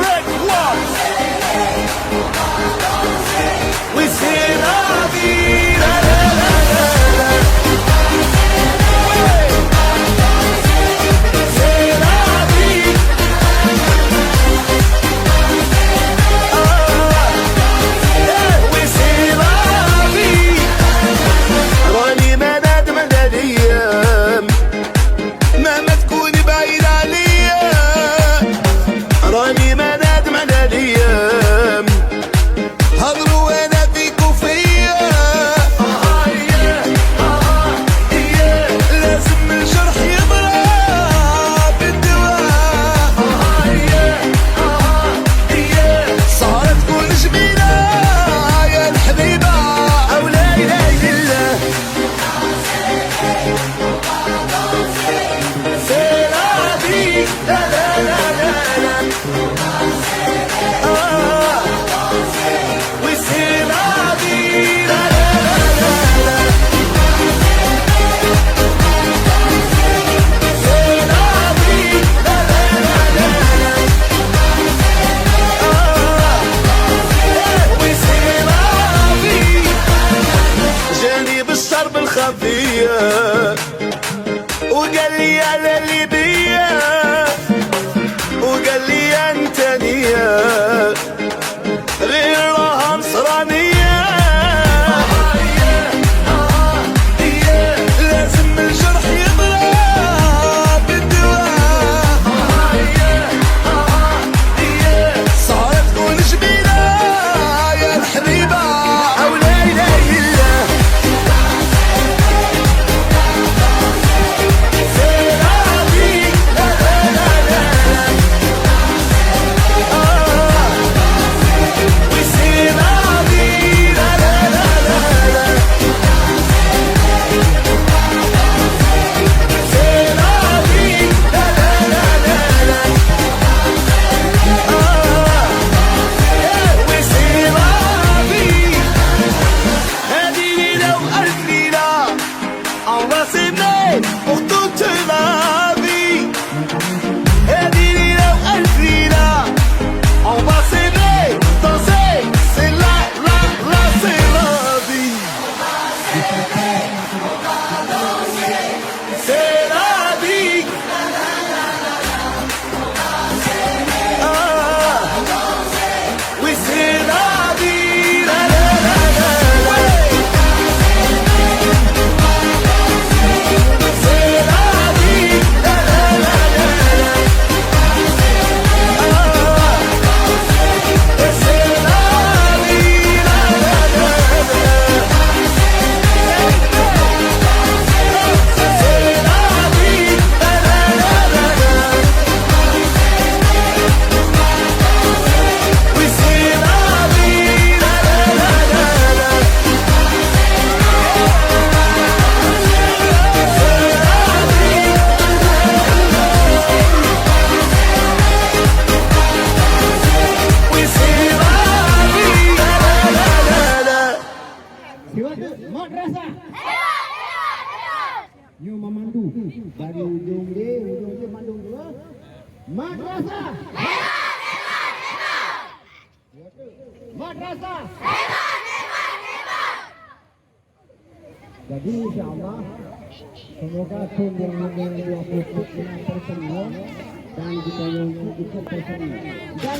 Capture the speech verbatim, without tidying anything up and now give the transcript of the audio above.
Red One. Oui, c'est la vie. La, la, la, la, la. Ouais. C'est la vie. Ah. Eh, oui, c'est la vie. راني بنادم عادي. مهما تكوني بعيد عليا، راني بنادم عادي. هضروا وانا فيك وفيا. لازم الجرح يبرى بالدواء. سهرة تكون جميلة يا الحبيبة، أو لا إله إلا الله. C'est la vie. La, la, la, la, la. Ah. Oui, c'est la vie. La, la, la, la, la. C'est la vie. La, la, la, la, la. Ah. Eh, oui, c'est la vie. جاني بشار بالخفية. وقال لي: "على اللي بيا"، وقال لي: "انت ليا". غير راها نصرانية. لازم الجرح يبرى بالدواء. سهرة تكون جميلة يا الحبيبة، أو لا إله إلا. C'est la vie. La, la, la, la, la. Ah. Oui, c'est la vie. La, la, la, la, la. C'est la vie. La, la, la, la, la. Ah. Eh, oui, c'est la vie. هذه ليلة وألف ليلة. On va s'aimer pour toute la vie. هذه ليلة وألف ليلة. On va s'aimer, danser. C'est la, la, la, c'est la vie. C'est la vie. Ah. Oui, c'est la vie, la, la, la, la, la. C'est la vie, la, la, la, la, la. Ah, c'est la vie, la, la, la, la, la. C'est la vie, la, la, la, la, la. Oui, c'est la vie, la, la, la, la, la. C'est la vie, la, la, la, la, la. Oui, c'est la vie, la, la, la, la, la. Siwa tu, madrasah. Nyoe memandu dari ujong jih, ujong jih mandum dua. Madrasah. Madrasah. Jadi, insya Allah, semoga tahun dua ribu dua puluh empat ini tersenyum dan kita yang ikut tersenyum. Dan